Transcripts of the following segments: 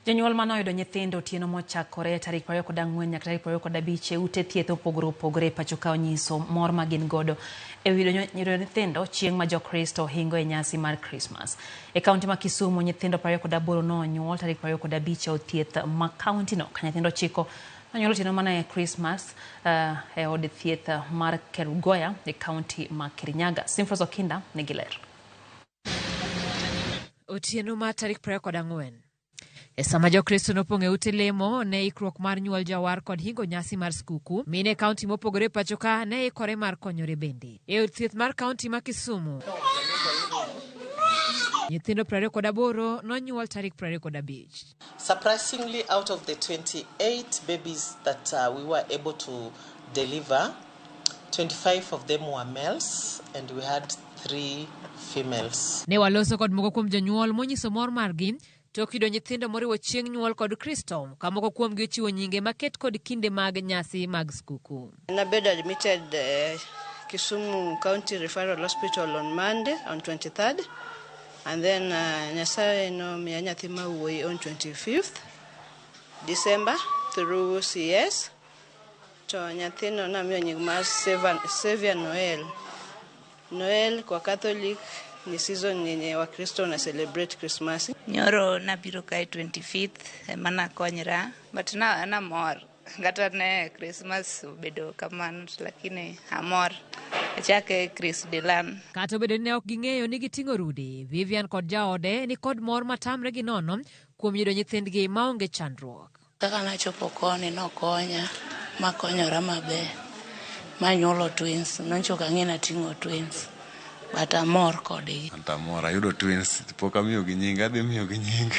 Jonyuol mane oyudo nyithindo otieno mochakore tarik 24 nyaka tarik 25 e ute thieth opogore opogore e pacho ka onyiso mor ma gin godo e wi yudo nyithindo chieng' ma Jokristo hingo e nyasi mar Krismas. E kaunti ma Kisumu, nyithindo 28 nonyuol tarik 25 e od thieth ma kauntino ka nyithindo 9 nonyuol otieno mana e Krismas e od thieth mar Kerugoya e kaunti ma Kirinyaga. Simfros Okinda nigi ler. Otieno mar tarik 24 E sama Jokristo nopong' e ute lemo ne ikruok mar nyuol jawar kod hingo nyasi mar skuku, mine kaunti mopogore pacho ka ne ikore mar konyore bende. E od thieth mar kaunti ma Kisumu, nyithindo 28 nonyuol tarik 25. Surprisingly, out of the 28 babies that we were able to deliver, 25 of them were males and we had 3 females. Ne waloso kod moko kuom jonyuol monyiso mor margi tok yudo nyithindo moriwo chieng' nyuol kod Kristo, ka moko kuomgi ochiwo nyinge maket kod kinde mag nyasi mag skuku. Nabedo admitted Kisumu County Referral Hospital on Monday, on 23rd, and then Nyasaye nomiya nyathi ma wuoyi on 25th December through CS. To nyathino namiyo nying mar Xavier Noel. Noel kwa Catholic ni season yenye Wakristo na celebrate Christmas. Nyoro nabiro kae 25th ema nakonyra, but na namor. Kata ne Christmas obedo kamano, lakini amor. Achake Chris Dylan. Kata obedo ni ne ok ging'eyo ni giting'o rude, Vivian kod jaode ni kod mor matamre gi nono kuom yudo nyithindgi maonge chandruok. Kaka nachopo koni nokonya makonyora maber manyuolo twins noncho ok ang'e nating'o twins but amor kodgi. Anto amor ayudo twins pok amiyogi nying adhi miyogi nying.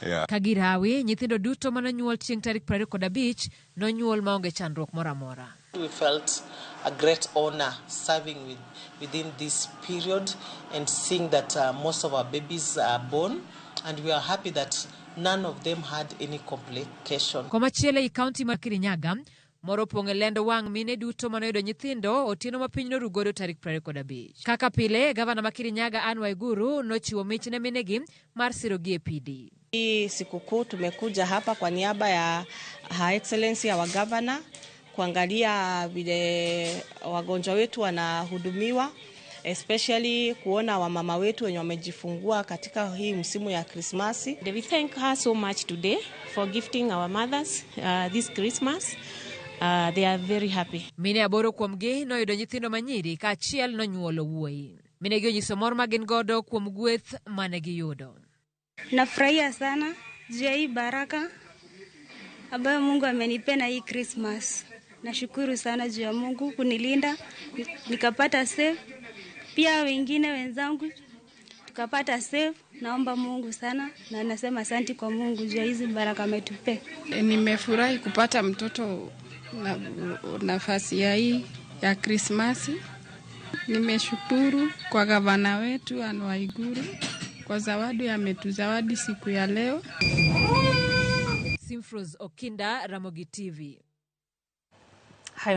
Yeah. Ka girawi, nyithindo duto manonyuol chieng' tarik 25 nonyuol maonge chandruok moro amora. We felt a great honor serving within this period and seeing that most of our babies are born, and we are happy that none of them had any complication. Komachielo ei kaunti mar Kirinyaga, moro opong' e lendo wang' mine duto manoyudo nyithindo otieno ma piny noru godo tarik 25. Kaka pile, gavana ma Kirinyaga Anne Waiguru nochiwo mich ne minegi mar sirogi e pidi. Hii sikukuu tumekuja hapa kwa niaba ya Her Excellency our Governor kuangalia vile wagonjwa wetu wanahudumiwa, especially kuona wamama wetu wenye wamejifungua katika hii msimu ya Krismasi. We thank her so much today for gifting our mothers this Christmas. They are very happy. Mine aboro kuomgi noyudo nyithindo manyiri ka achiel nonyuolo wuoyi. Minegi onyiso mor ma gin godo kuom gweth mane giyudo. Nafurahia sana juu ya hii baraka ambayo Mungu amenipea na hii Christmas. Nashukuru sana juu ya Mungu kunilinda nikapata safe. Pia wengine wenzangu tukapata safe. Naomba Mungu sana na nasema asanti kwa Mungu juu ya hizi baraka ametupea. Nimefurahi kupata mtoto na nafasi ya hii ya Krismasi. Nimeshukuru kwa gavana wetu Anne Waiguru kwa zawadi ametuzawadi siku ya leo. Simfros Okinda, Ramogi TV.